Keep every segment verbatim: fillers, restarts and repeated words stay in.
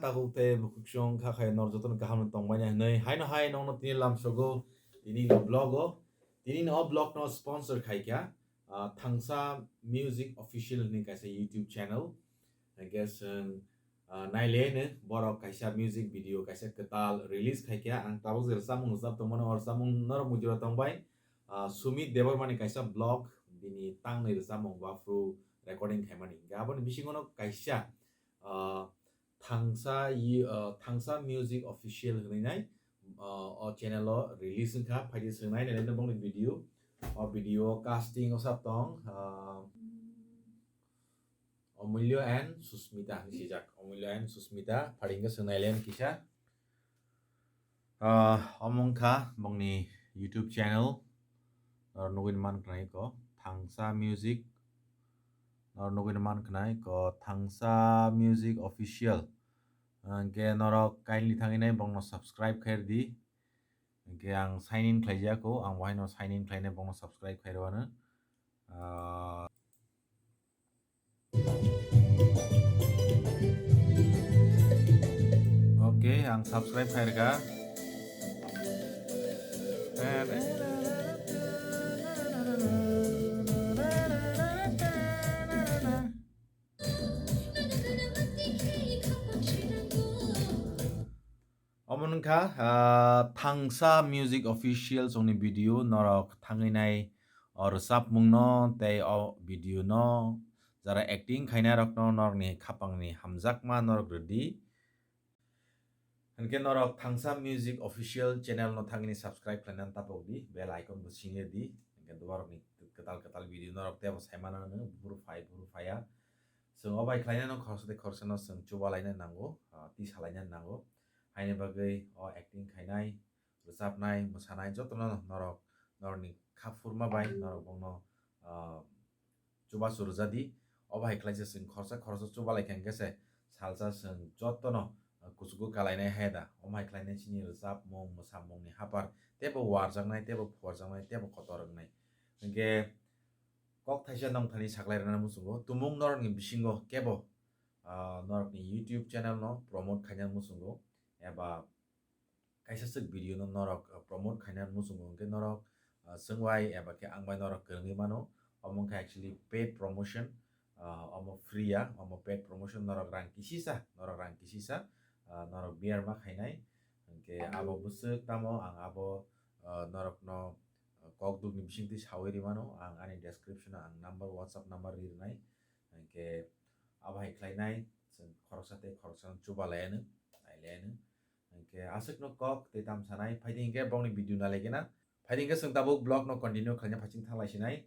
Tabuk tei bukhuk chwng kha khai nor jotono kaham tongmani hwnwi haino hai nokno tini lamsogo tini ni vlog o. Tini ni o vlog no sponsor khai kha, ah, Thangsa Music Official hwnwi kaisa YouTube channel. Hwnkhe chwng, ah, naileno borok kaisa music video kaisa kwtal release khai kha. Ang tabuk je rwchapmung rwchap tongmani o rwchapmung norok mujura tongbai. Ah, Sumit Debbarmani kaisa vlog bini tangnwi rwchapmung baphru recording khaimani. Hwnkhe aboni bisingono kaisa, ah, Thangsa yi-, ah, Thangsa Music Official hwnwi nai, ah, o channel o release wngkha, phaidi swngnai nailai no bongni video. O video o casting o sab tong, ah, Omulyo and Susmita hinwi swijak. Omulyo and Susmita, phaidi hwnkhe swngnai le kisa. Ah, omo wngkha bongni YouTube channel. Norok nugwi man khwnai ko Thangsa Music. Norok nugwi man khwnai ko Thangsa Music Official. Hwnkhe norok kindly thangwi nai bongno subscribe khair di. Hwnkhe ang sign in khlaijak o, ang bo haino sign in khlainai bongno subscribe khairwano. Ah, Oke, ang subscribe khairkha. Omo wngkha, ah, Thangsa Music Official chongni video norok thangwi nai o rwchapmungno tei o video no jara acting khainai rokno norokni khapangni hamjakma norok rwdi. Hinkhe norok Thangsa Music Official channel no thangwi subscribe khlainani tapokdi, bell icon bo singirdi. Hinkhe duarokni kwtal kwtal video norok teibo saimano hwnwi buphuru phai buphuru phaiya. Chwng o bai khlainano khoroksa tei khoroksano chwng chubalaina nango, ah, tisalaina nango. Haini bagwi o acting khainai, rwchapnai, mwsanai jotono norok, norokni kha phurma bai norok bongno, ah, chubachu rwjadi. O bahai khlaisa chwng khoroksa khoroksa chubalaikha hinkhe se salsa chwng jotono, ah, kuchugo kalainai hai da. O bahai khlainai chini rwchapmung, mwsamungni hapar teibo warjaknai, teibo phuarjaknai, teibo kotor wngnai. Hinkhe kok thaisa nongthani saklai rwna muchungo, tumung norokni bisingo kebo, ah, norokni YouTube channel no promote khaina muchungo, eba kaisa swk video no norok, ah, promote khaina muchungo, hinkhe norok, ah, chwng bai eba khe ang bai norok kwrwngwi mano. Omo wngkha actually paid promotion, ah, omo free ya, omo paid promotion, norok rang kisisa, norok rang kisisa, ah, norok biyar ma khainai. Hinkhe abo bwswk tamo ang abo, ah, norokno, ah, kok dukni bisingtwi sawi rimano, ang ani description o ang number, WhatsApp number ri rwnai. Hinkhe abo hai khlainai, chwng khoroksa tei khoroksa chubalaianw, nailaianw. Hinkhe aswkno kok tei tam sanai, phaidi hinkhe bongni video nalaigena. Phaidi hinkhe chwng tabuk vlog no continue khlaina phaiching thanglai sinai.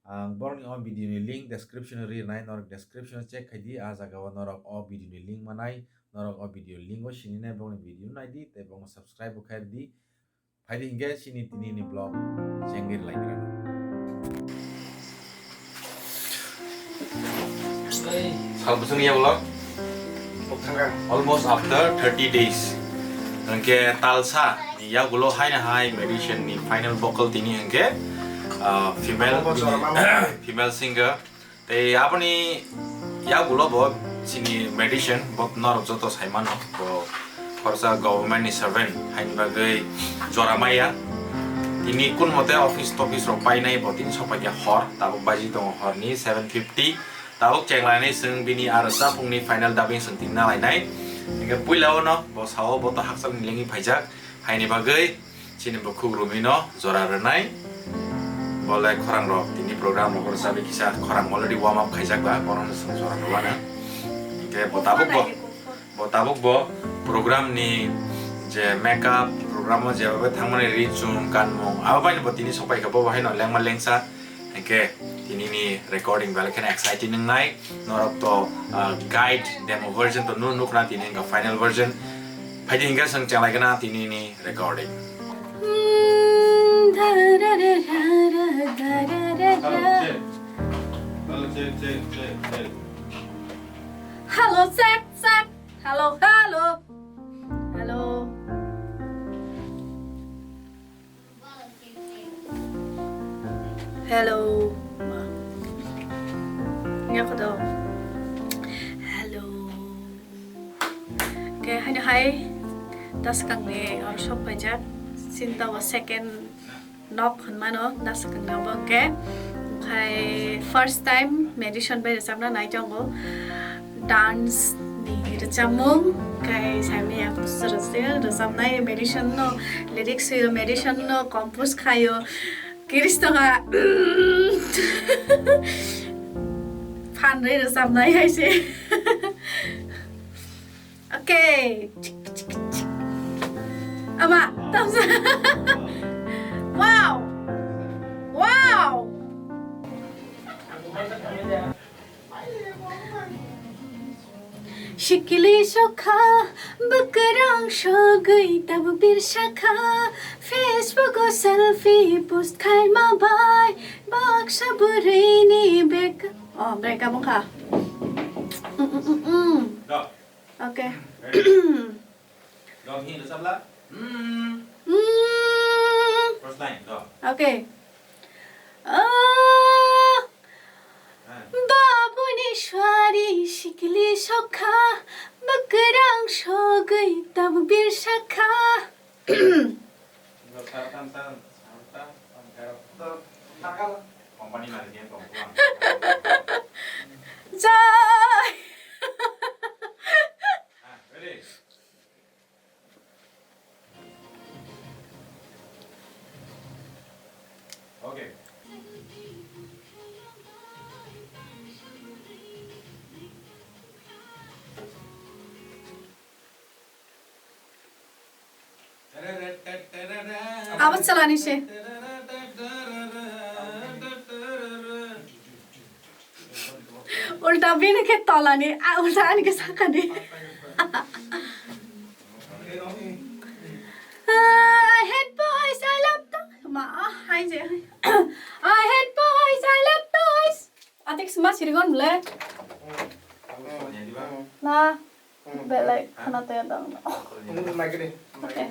Ang borokni o video ni link description o ri rwnai, norok description o check khaidi, a jaga o norok o video ni link manai, norok o video link o sininai, borokni video naidi tei borokno subscribe bo khairdi. Phaidi hinkhe chini tini ni vlog chengwi rwlai gra. Sal bwswk ni yagulo? Almost after thirty days. Hinkhe talsa ni yagulo haino hai Medicine ni final vocal tini hinkhe, ah, female, female singer. Tei aboni yagulo bo chini Medicine bo norok joto saimano. Bo khoroksa government ni servant haini bagwi jora maya. Tini kun mote office tophice rok painai bo tini sokphaikha hor, tabuk baji tongo horni seven fifty. Tabuk chenglainai chwng bini aro chapungni final dubbing chwng tini nalainai. Hinkhe puila o no bo sao bo to hakchal ni lengwi phaijak. Haini bagwi chini bukhuk Rumi no jora rwnai. Bo le khorang rok tini program rok rwchapwi kisa khorang already warm up khaijak ba, bono no chwng jora rwmano. Hinkhe bo tabuk bo, bo tabuk bo program ni je makeup, program o jeba bai thangmani ri chum kanmung abo bai no bo tini sokphaikha, bo bo haino lengma lengsa. Hinkhe tini ni recording belai kheno exciting wngnai. Norok to, ah, guide demo version to nu nukna, tini hinkhe final version. Phaidi hinkhe chwng chenglaigena tini ni recording. Hello, check, check. Hello, hello. Hello. Hello. Ma. Nga ko do. Hello. Hai, da swkangni oro sok paijak. Sinta o second nok hwnmano da swkangni obo hwnkhe. Khai first time medicine bai rwchapna nai tongo. Dance ni rwchapmung khai saimaya kusura se rwchapnai medicine no, lyrics o medicine no compose khaio. Kristo kha phan rwi rwchapnai hai se. Okay. Ama, tamsa. Wow. Wow. Sikili sokha, bwkrang sogwi tabuk birsa kha. Facebook o selfie post khaima bai, baksa bwrwini bek-, oh, break up wngkha. Mm, mm, mm, mm. Okay. Dom hi rwchapla? Mm. Mm. First line, dom. Okay. Ah, babuni swari sikili sokha, bwkrang sogwi tabuk birsa kha. Jai. Abo chalani se. Ulta bini khe tolani, a, ulta ani khe sakani. I hate boys, I love to-, ma, ah, hai je, hai. I hate boys, I love toys. Atik sma sirigon le. Na. Belai khana taya dong. Ini lagi nih. Okay.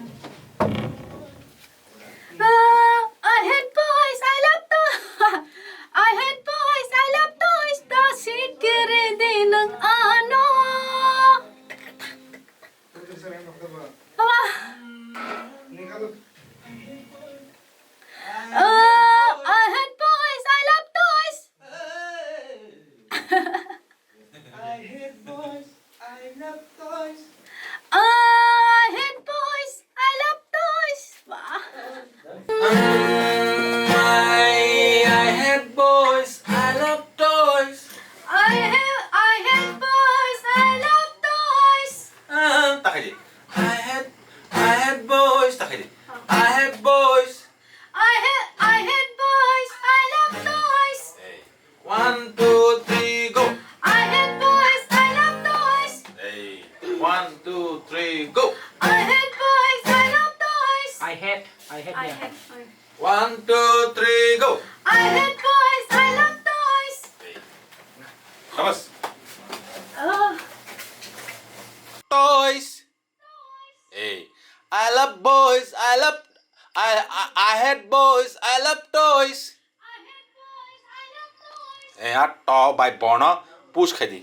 Ah, I hate boys, I love to-, I hate boys, I love toys. Ta sikiri dinang ano. Apa? Ah, I hate boys, I love toys. I hate boys, I love toys. I hate boys, I love toys. Wah. I, I hate boys, I love toys. I have, I hate boys, I love toys. Ah, ta khai di. I hate, I hate boys, ta khai di. I hate boys. I hate, I hate boys, I love toys. Hey. One, two, three, go. I hate boys, I love toys. Hey, one, two, three, go. I hate boys, I love toys. I hate, I hate, I yeah. Hate, I One, two, three, go. I hate boys, I love toys. Hey. Sabas. Oh. Toys. Hey. I love boys, I love, I, I, I hate boys, I love toys. Ei, a to bai bono push khai di.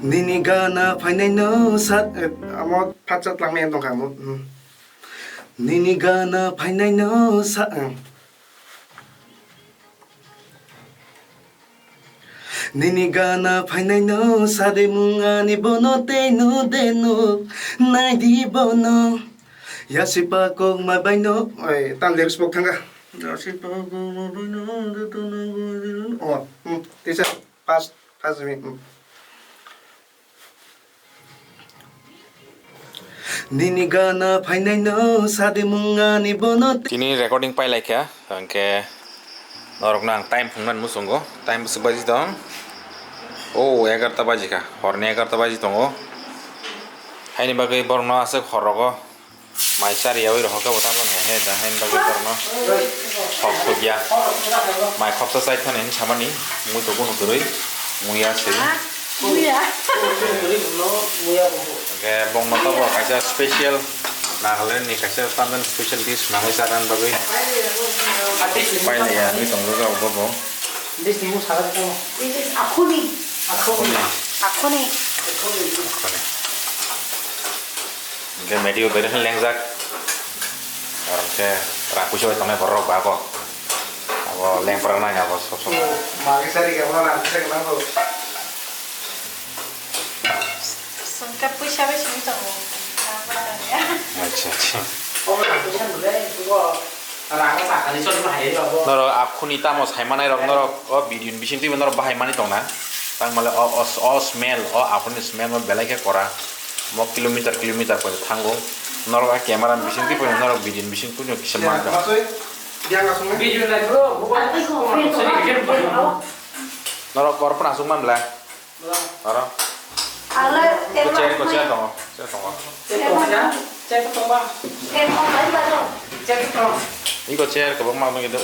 Nini gana phainai no sa, eh, amo phatsa tlangmani tongkha amo, hmm. Nini gana phainai no sa, eh. Nini gana phainai no sade mung ani bono tei no de no nai di bono. Yasipa kok ma bai no, oi, tan lyrics bok thanga. Yasipa kok ma bai no, de to no go de no. Oh, hmm, teacher, pass, pass me, hmm. Nini gana phainai no sadi mung ani bono te- Tini recording pai laikha, hwnkhe norokno ang time phunuknani muchungo. Time bwswk baji tong? O, egarta baji kha, horni egarta baji tongo. Haini bagwi borokno aswk hor rogo mai chariyawi rohorkha bo tamo hai hai da haini bagwi borokno hok thokya. Mai khopsa chai thani hinwi samani mui to kunu kwrwi muya se. Muya. Hwnkhe bongno tobo kaisa special Nagaland ni kaisa tamjani special dish nangwi charani bagwi pailaiya hinwi tongo bobo. This is akhuni. Akhuni. Akhuni. Akhuni. Hingke medio bere khe lengjak. Aro hingke rang kuiso bai tongnai borok ba bo. Abo lengpra nai abo sob somoi. Magi sari ke bono rang kuiso ke nang bo. Sengke puisa bai simi tongo. Acha, acha. Omo rang kuiso bole, bo rang sakani choli bahai abo. Norok akhuni tamo sai manai rok norok o video ni bising twi norok bahai mani tongna. Tangmale o, o, o smell, o akhuni smell mo belai khe kora. Mo kilometer kilometer pore thango. Norok a camera ni bising twi pore norok video ni bising twi no kisa manka. Video lai bro, mobile. Norok kor phano aswk man bla. Oro. Ko chair, ko chair tongo. Chair tongo. Iko chair ko bang ma ngi do.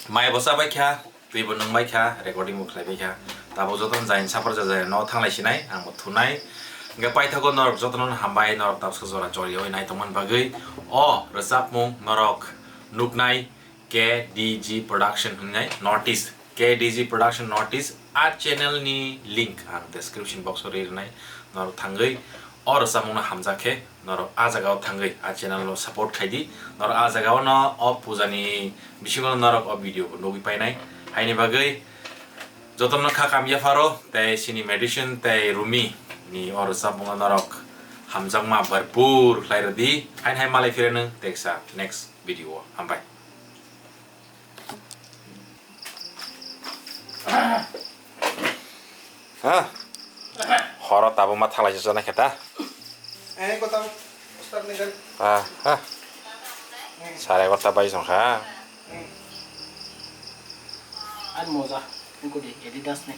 Mai bo chabai kha, twi bo nung bai kha, recording bo khlai bai kha. Tabuk joto no jain sapor jajai no thanglai sinai, ang bo thunai. Hingke paithago norok joto no hambai, norok tabsa jora chori oi nai tongmani bagwi. O rwchapmung norok nuknai K D G Production hinwi North East, K D G Production North East, a channel ni link ang description box o ri rwnai, norok thangwi o rwchapmung no hamjak khe norok a jaga o thangwi a channel no support khai di, norok a jaga o no o puja ni bisingo norok o video bo nugwi painai, haini bagwi jotono kha kam yapharo tei chini Medicine tei Rumi ni o rwchapmung no norok hamjakma bharpur khlai rwdi, haini hai malai phire nwng teksa next video o, hambai. Ha. Horo tabuk ma thalai se jona kheta. Eh, kota start ni gan. Ha, ha. Sare egarota bai song kha. Ar moja, ingkudi Adidas ni.